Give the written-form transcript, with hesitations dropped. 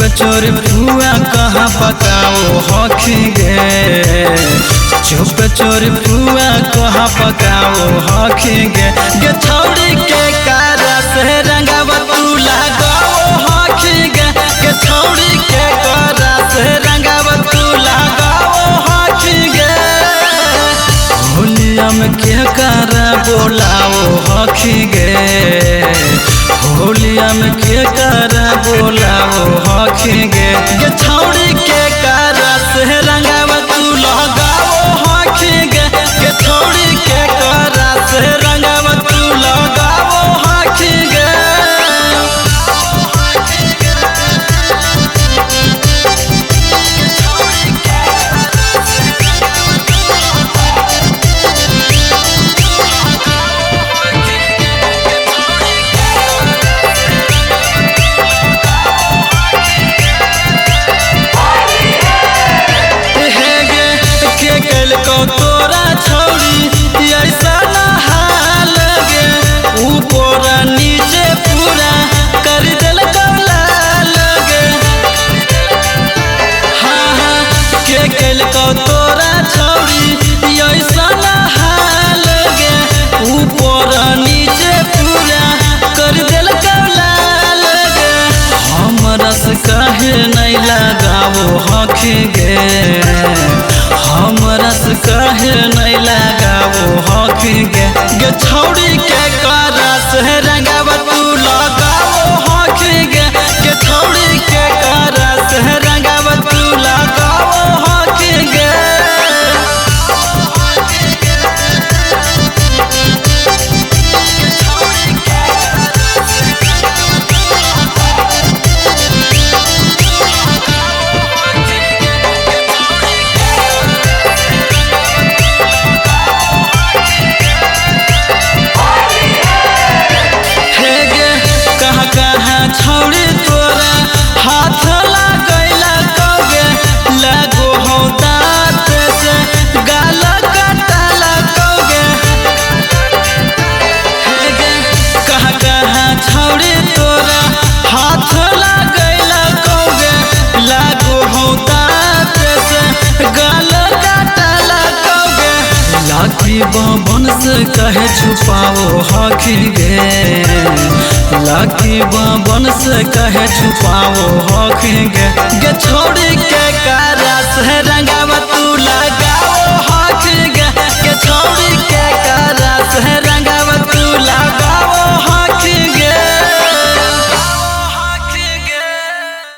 चुप चोर पुआ कहाँ पकाओ हखी गे। चुप चोर पुआ कहाँ पकाओ हखी गे। गे छौड़ी के कारा से रंगावा तू लगाओ हखी गे। गे छौड़ी के कारा से रंगावा तू लगाओ हखी गे। होलिया में के कारा बोलाओ हखी गे। होलिया में के कारा बोलाओ हखी गे। गे छौड़ी के कारा से रंगावा तू लगाओ हखी गे। गे छौड़ी के कारा से रंगावा तू लगाओ हखी गे। तोरा छौड़ी ऐसा ना हाल गे, ऊपर नीचे पूरा कर देलकौ लाल गे। हाँ हाँ के केलकौ तोरा छौड़ी ऐसा ना हाल गे, ऊपर नीचे पूरा कर देलकौ लाल गे। हमरा से काहे नहीं लगाओ हखी गे। हमरा से काहे नहीं लगाओ हखी गे। गे छौड़ी के कारा से रंगावा तू लगाओ हखी गे। गे छौड़ी के कारा से रंगावा तू लगाओ हखी गे। छौड़ी तोरा हाथ लगैला कौगे, लगो हौ दाँत से गाल काटला कौगे। हे गे कहाँ कहाँ छौड़ी तोरा हाथ लगैला कौगे, लगो हौ दाँत से गाल काटला कौगे। लाठी बाबन से कहे छुपाओ हखी गे। लाठी बाबन से कहे छुपाओ हखी गे। गे छौड़ी के कारा